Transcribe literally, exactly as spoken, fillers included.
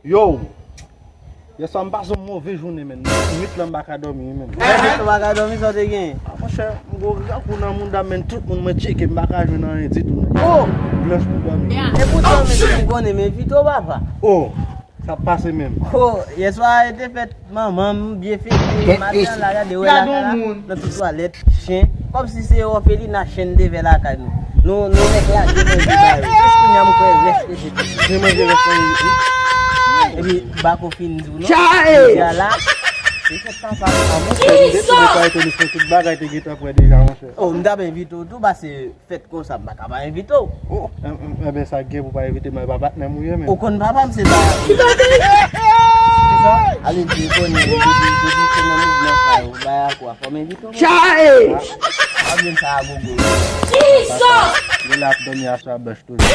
Yo, yèswa m pase yon move jounen, menn. Nwit lan m pa ka dòmi, wi, menn. Nwit lan w pa ka dòmi, sa w te gen? Ah, monchè, m gwo grangou nan mouda, menn. Tout moun mwen tcheke, m pa ka jwenn anyen ditou, menn. Oh! Blanch pou dòmi. E poutan, menn, m konnen, men Vito, papa. Oh, sa ap pase menm. Oh, yèswa, e te fèt manman m, byen fete, maten an la, gade, wè lakay la, nan tout twalèt, chen, kòmsi se òfelina chen te fè lakay nou. Nou, nou nèk lage manje ba yo. Jis kounye a m kwè rès rete tou. Gen manje rès manje tou. Epi, bako fin di w non. Chay! Deja la. Se fèt papa m. Ah, monchè, m te tou netwaye tenis mwen, tout bagay te gentan prè deja, monchè. Oh, m t ap envite w tou, pase fèt konsa, m pa ka pa envite w. Oh, en, en, enben, sa gen pou pa envite m, e pa patnè m ou ye, menm. Ou konn papa m, se sa. Kisa? Ale di, ou konnen, depi, depi se nan mouvman sa yo, bay a kwa, fò m envite w. Chay! Ah, pa byen sa a gogo. Kisa? Li la ap dòmi aswè a blanch toujou.